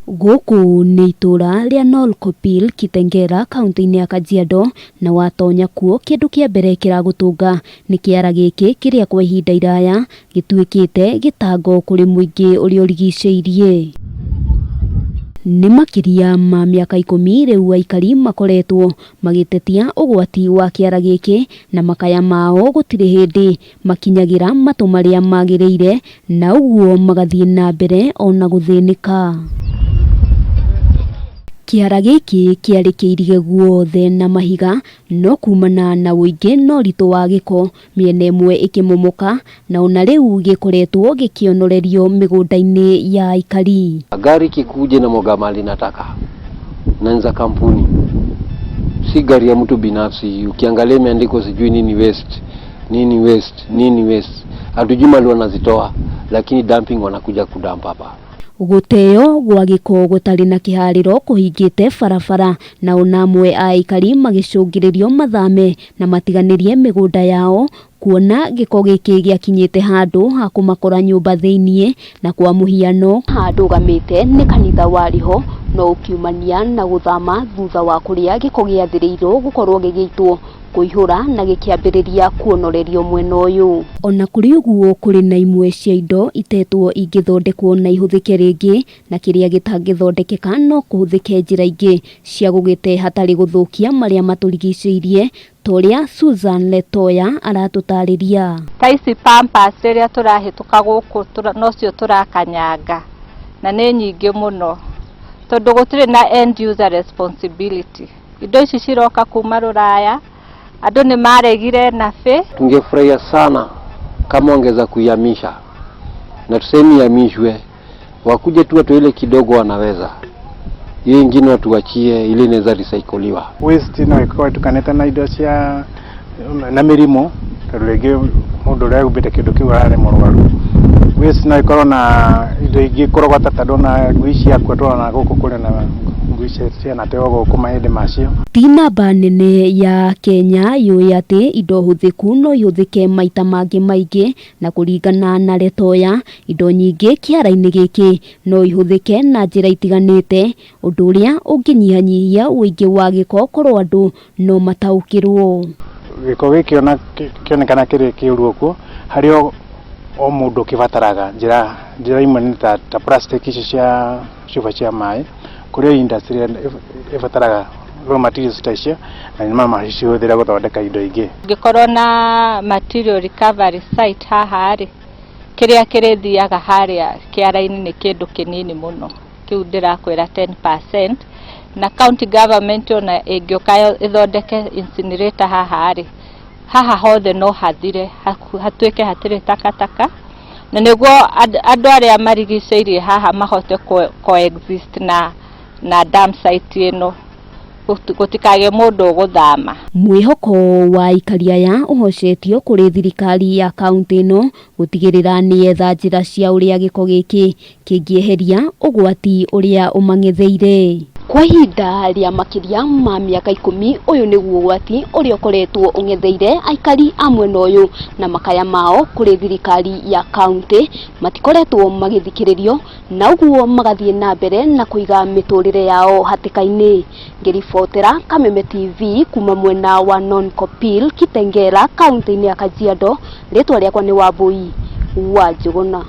Gũkũ nĩ itũra rĩa Nolkopil, Kitengela, kaunti-inĩ ya Kajiado, na watonya kuo kĩndũ kĩa mbere kĩragũtũnga nĩ kĩara gĩkĩ kĩrĩa kwa ihinda iraya gĩtuĩkĩte gĩtango kũrĩ mũingĩ ũrĩa ũrigicĩirie. Nĩ makĩria ma mĩaka 10 rĩu aikari makoretwo magĩtetia ũgwati wa kĩara gĩkĩ na makaya mao gũtirĩ hĩndĩ makinyagĩra matũ marĩa magĩrĩire na ũguo magathiĩ na mbere ona gũthĩnĩka. Kĩara gĩkĩ kĩarĩ kĩirige guothe na mahiga no kumana na ũingĩ na ũritũ wa gĩko mĩena ĩmwe ĩkĩmomoka na ona rĩu gĩkoretwo gĩkĩonorerio mĩgũnda-inĩ ya aikari. Gari ikikuja inamwaga mali nataka na ni za kampuni, si gari ya mtu binafsi. Ukiangalia imeandikwa sijui nini waste, nini waste, nini waste, hatujui mali wanazitoa, lakini dumping wanakuja kudamp hapa. Gũteo gwa gĩko gũtarĩ na kĩharĩro kũhingĩte barabara na ona amwe a aikari magĩcũngĩrĩrio mathame na matiganĩrie mĩgũnda yao kuona gĩko gĩkĩ gĩakinyĩte handũ ha kũmakora nyũmba thĩiniĩ na kwa mũhiano handũgamĩte nĩ kanitha warĩ ho no ũkiumania na gũthama thutha wa kũrĩa gĩko gĩathĩrĩirwo gũkorwo gĩgĩitwo kũihũra na gĩkĩambĩrĩria kuonorerio mwena ũyũ. Ona kũrĩ ũguo kũrĩ na imwe cia indo itetwo ingĩthondekwo na ihũthĩke rĩngĩ na kĩrĩa gĩtangĩthondekeka no kũhũthĩke njĩra ingĩ cia gũgĩte hatarĩ gũthũkia marĩa matũrigicĩirie ta ũrĩa Susan Letoya aratũtarĩria. Ta ici pampers rĩrĩa tũrahĩtũka gũkũ nocio tũrakanyanga na nĩ nyingĩ mũno tondũ gũtirĩ na end user responsibility. Indo ici ciroka kuma rũraya, andũ nĩ maregire nabe. Tungefurahia sana kama wangeweza kuihamisha, na tuseme ihamishwe, wakuje tu watoe ile kidogo wanaweza, hiyo ingine watuachie, ile inaweza recycliwa. Waste no ĩkorwo ĩtukanĩte na indo cia na mĩrimũ tondũ rĩngĩ mũndũ ũrĩa ehumbĩte kĩndũ kĩu ararĩ mũrwaru. Waste no ĩkorwo na indo ingĩ kũrogota tondũ na ngui ciakua tũrona gũkũ kũrĩ na ngui cianateo gũkũ mahĩndĩ macio. Ti namba nene ya Kenya yũĩ atĩ indo hũthĩku no ihũthĩke maita mangĩ maingĩ na kũringana na Letoya indo nyingĩ kĩara-inĩ gĩkĩ no ihũthĩke na njĩra itiganĩte ũndũ ũrĩa ũngĩnyihanyihia ũingĩ wa gĩko korwo andũ no mataũkĩrwo. Gĩko gĩkĩ ona kĩonekana kĩrĩ kĩũru ũguo harĩ o mũndũ ũkĩbataraga njĩra imwe nĩ ta plastic ici cia cuba cia maĩ kũrĩ industry ĩbataraga raw materials ta icio na nĩ macihũthĩra gũthondeka indo ingĩ. Ngĩkorwo na material recovery site haha rĩ, kĩrĩa kĩrĩthiaga harĩa kĩara-inĩ nĩ kĩndũ kĩnini mũno, kĩu ndĩrakwĩra 10%, na county government ona ĩngĩũka ĩthondeke incinerator haha rĩ, haha hothe no hathire hatuĩke hatirĩ takataka na nĩguo andũ arĩa marigicĩirie haha mahote coexist na dump site ĩno gũtikagĩe mũndũ ũgũthama. Mwĩhoko wa aikari aya ũhocetio kũrĩ thirikari ya kaunti ĩno gũtigĩrĩra nĩ yetha njĩra cia ũrĩa gĩko gĩkĩ kĩngĩeheria ũgwati ũrĩa ũmang'etheire. Kwa ihinda rĩa makĩria ma mĩaka 10 ũyũ nĩguo ũgwati ũrĩa ũkoretwo ũng'etheire aikari a mwena ũyũ na makaya mao kũrĩ thirikari ya kaunti matikoretwo magĩthikĩrĩrio na ũguo magathiĩ na mbere na kũiga mĩtũrĩre yao hatĩka-inĩ. Ngĩribotera Kameme TV kuma mwena wa Nonkopil, Kitengela, kaunti-inĩ ya Kajiado, rĩtwa rĩakwa nĩ Wambui wa Njũgũna.